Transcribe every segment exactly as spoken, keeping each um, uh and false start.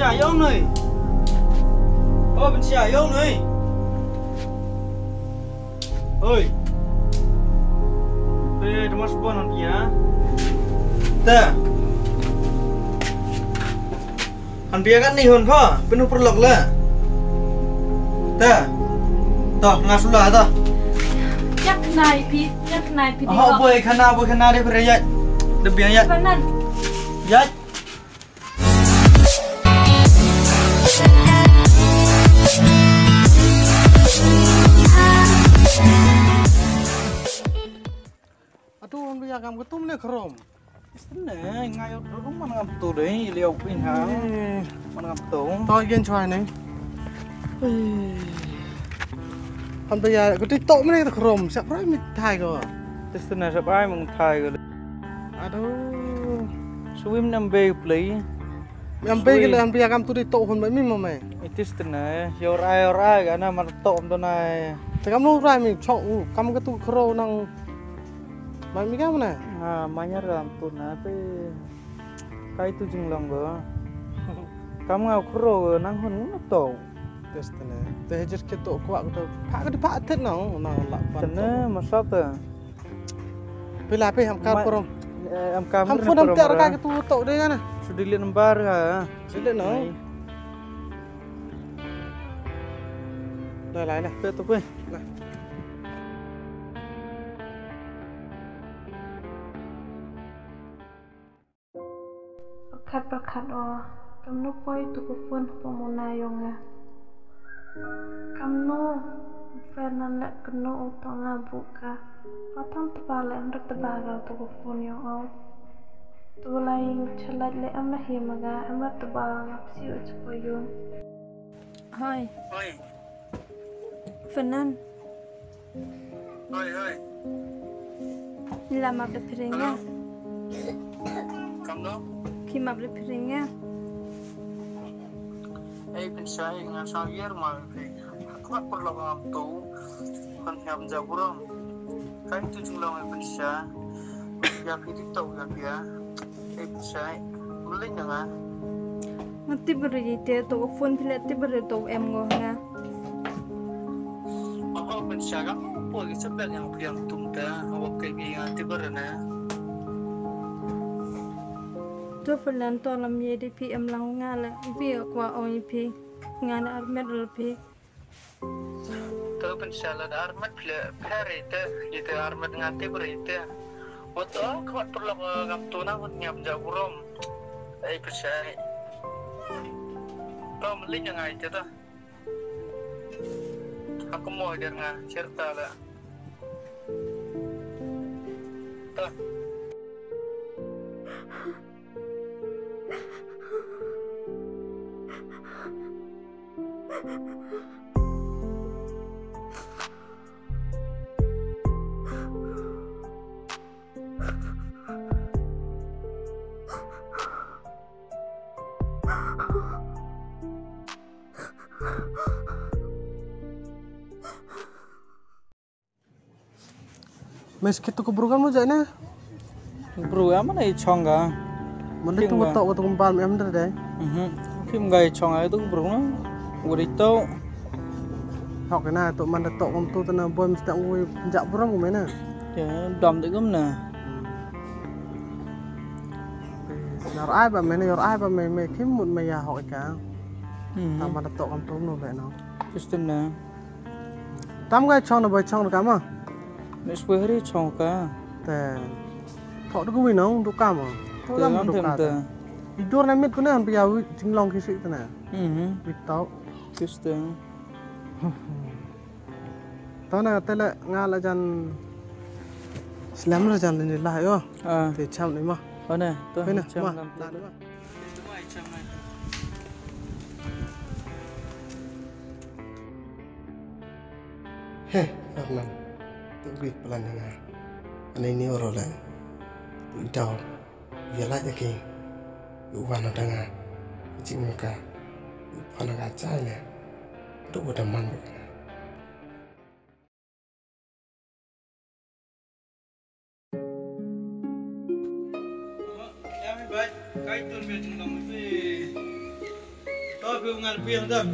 Ïong noi. Oh, Pynshiah, ïong noi. Oi. Pe, da mas bon hon ïa. Ta. Han pia kan ni hon pha, pynhu pyrlok la. Ta. Ta, nga sula ta. Yak nai pi, yak nai pi. Oh, boy khana, boy khana de pyrjat. De biang ya. Panan. Ya. Atu on biya kam ketum ne khrom. Istene ngai rum man ngam tu dei liau pin ha. Man ngam tu. To gen chwai ne. Han biya ko ti to mene khrom sa prai mit thai ko. Istene sa prai mung thai ko. Aduh. Swim nam be play. Yang pei kele yang pei kam tu di tok hun mai mi mo mai. Itis tena, yor ai, yor ai, kana mar tok tu nai. Te kam no rai mi chok u, kam ke tu kro nang. Mai mi kam na. Ha, manyar kam tu na pe. Kai tu jinglong go. Kam ngau kro go nang hun ngu tok. Tis tena. Te hejir ke tok kuak tu. Pak ke di pak tet nang, nang lak pan. Tena, masap te. Pila pe ham kar parom. Ham phone ham ter ka tu tok de na. Su delete number ka. Delete no. Lai lai lai. Pe tu pe. Lai. Pyrkhat pyrkhat o, kamno poi tu ka phone hapoh mona jong nga. Kamno Fernand leh kano u to nga buh ka. Patang tba leh em rat tba ka tu ka phone jong o. Tu lai chalait leh em na hi ma ga em rat tba nga psi u chapo yung. Hoi. Hoi. Fernand. Hoi, hoi. Ila map le piringa. Hello? Kam no? Ki map le piringa. Ei, Pynshai, nga sa yer ma phi. Aku aku lo ngam tu. Kan hiam ja buram. Kai tu jung lo, ei, Pynshai. Ya phi TikTok ya phi ya. Ei, Pynshai. Mling nga. Nga tip beri te to phone phi le tip beri to em ngo nga. Ako Pynshai ka po ki sebel yang piang tum ta, awak ke ki yang ti berena. To Fernand to lam ye di phi em lang nga le phi kwa ong phi nga na armet al phi. To Pynshai la da armet phi le pher ite, ite armet nga ti berite. Wat to kwat perlu ngam tu na wat ngam ja burom. Ei Pynshai. To mling nga ite to. Aku mo der nga cerita la. Ta. Mes kitu ko program lo jai na. Program mana i chong ga. Mali tu to ko tu kumbal em der dai. Mhm. Kim ga i chong ai tu program. Wari to. Hok na to man to kum tu tana boy mesti ngui jak program ko mena. Ya, dam de gum na. Yor ai ba mena, yor ai ba me, me kim mut me ya hok ka. Mhm. Tam man to kum tu no be no. Kristen na. Tam ga chong na ba chong ka ma. Nes we hari chong ka. Te. Thok du wi nong du ka ma. Te lam du ka. Te. Idur na mit ku ne han pia wi jinglong ki sik te na. Mhm. Wi tau. Tis te. To na te le nga la jan. Slam la jan ni la yo. Ah. Te cham ni ma. Ane, to. Pe na cham ma. La ni ma. He, Fernand, tu gui plan nga. Ane ni oro le. Tu itau. Ya la ya ki. Yu wan na danga. Jing ka. Yu pan ka chai le. Tu bodaman. Aku ngan piang dah.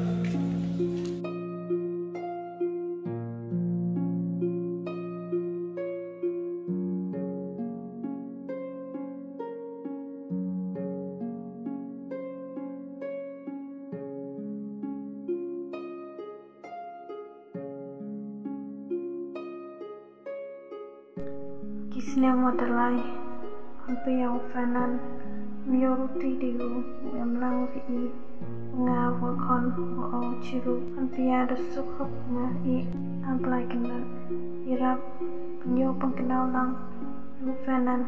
Ki snem wa da lai, hynrei ïa u Fernand, um ïoh ruh ti de u, u em lang u ri i, nga wa khon wa aw chiruh, hynrei ïa da suk hok nga i, a Blai kynrad, i rap, pynïoh pynkynmaw lang, u Fernand,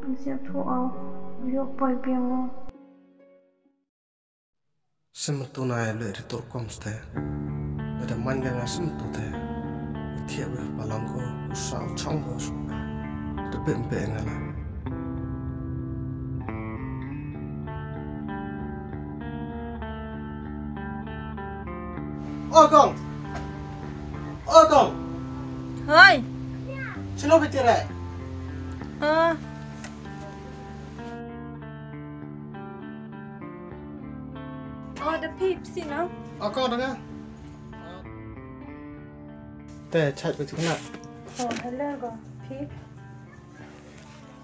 pynsngewthuh aw, u ïoh poi biang u. Symtu nai leh ri tur kom ste. Lada man ka nga symtu te. Thiah weh palang ko, u sa u chong ko su. Te bem be nga la. O kong. O kong. Hoi. Chino beti re. Ah. Oh, da phi psi no? Ako da nga. Te chait ba chikna. Oh, hello go. Phi.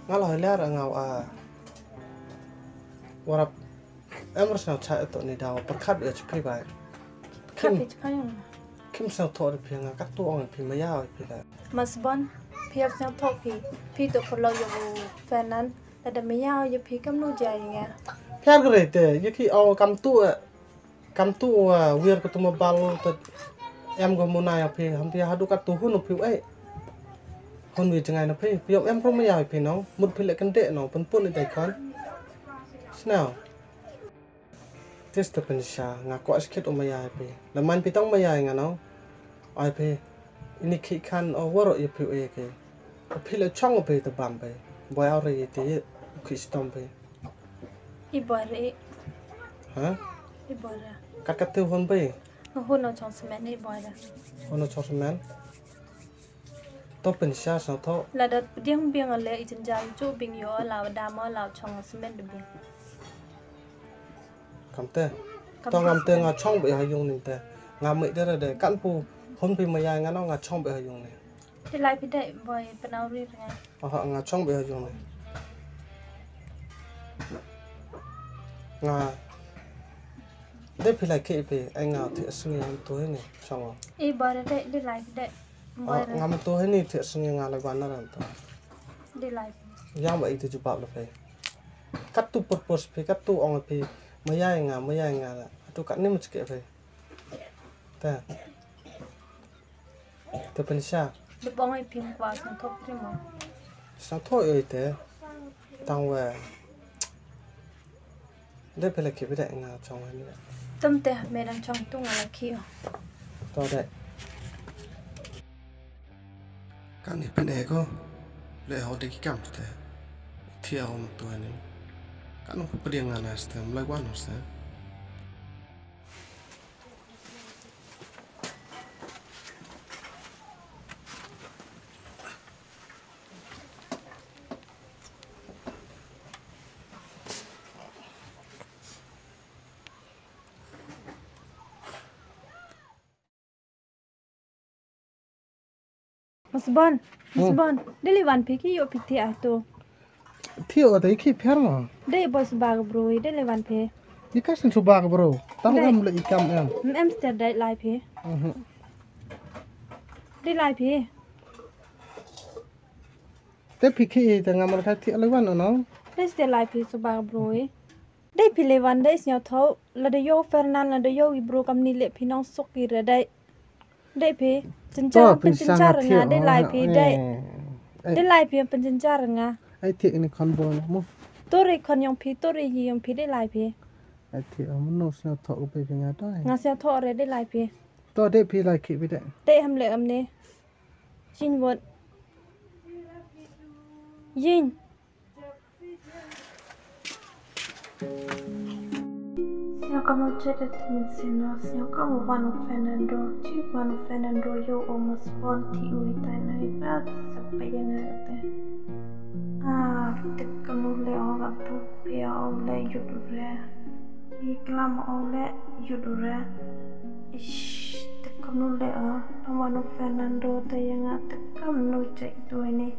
Nga lo hello ra nga wa. Warap. Em ras nga chait to ni da wa perkhat ya chipri bai. Khat phi chipri. Kim sang to da phi nga kat tu ong phi maya phi da. Masbon, phi ap sang to phi. Phi to perlu ya u Fernand. Lada maya ïa phi kam nu jai nga. Phi ar gre te, ïa ki aw kam tu, eh, kam tu, eh, wir ko tu ma bal te em go muna ïa phi, ham phi hadu ka tu hun phi, eh. Hun wi jngai na phi, phi om em pro maya ïa phi no, mut phi le kende no, pun pun i dai kon. Snau. Tis te pynsha, nga kwah skit u maya ïa phi. La man phi tang maya ïa nga no. Ai phi. Ini khi khan o waro ïa phi u ïa ke. Phi la chong phi te bam phi. Boi aw re ïa te ïa u khi stom phi. I boi re. Ha? I boi re. Kat kat te hon phi. Hon no chong semen i boi re. Hon no chong semen. To pynsha sa to. Lada pdiang biang ale i jynjar chu bing yo la da ma la chong semen de biang. Kamte. Kamte. To ngamte nga chong be ha yung ni te. Nga me de de kan pu hon pi maya nga no nga chong be ha yung ni. Te lai pi de boi penau ri nga. Aha nga chong be ha yung ni. Nga. De pi lai ke pi ai nga te sngi hon to ni chong. I boi de de lai pi de. Ngam tu hini thiah sngi nga la wan na ran tu. Di lai. Yang ba itu jubab la phi. Kat tu purpose phi, kat tu ong phi. Maya nga, maya nga. Atu kat ni machke phi. Ta. Te pynsha. Di bong ai phi kwa sang thok phi mo. Sang thok oi te. Tang we. Dei phi la khih beit nga chong hani. Tum te me dang chong tu nga la khih. To dei. Kane phin e ko. Le ho de ki kam te. Thia hom tu hani. Kan ko pdiang nga na ste mlai wan ste. Masbon, hmm. Masbon, dei li wan phi ki ïoh phi thiah to. Thiah te ki pher mo. Dei boi suba ka bro, dei li wan phi. Ni ka sin suba ka bro. Tam dei. Em le i kam em. Em em ster dei lai phi. Mhm. Dei lai phi. Te phi ki te ngam ka thiah lai wan no. Dei ster lai phi suba ka bro. Dei phi le wan dei sñiaw thaw, lada yow Fernand, lada yow i bro kam ni le phi nong suk i re dei. Dei phi, pynchynchar, to, pynchynchar nga, dei lai phi, dei. Eh, eh. Dei lai phi, pynchynchar nga. Ai thiah ni khon bo na mo. Tori khon yong phi, tori yi yong phi, dei lai phi. Ai thiah, mo no sñiaw thaw ko phi phi nga to, eh. Nga sñiaw thaw re, dei lai phi. To, dei phi lai ki phi dei. Dei ham le am ne. Jin wot. Jin. Sñiaw kam u chet at min sino, sñiaw kam u wan u Fernando, chi wan u Fernando yow u Masbon ti u itai na iba, sapa yang ate. Ah, tip kam u le ora tu, pia u le yut u re. Ki klam o le yut u re. Ish, te kamnu le o. Tang mano Fernando te ïa nga te kamnu check tu ini.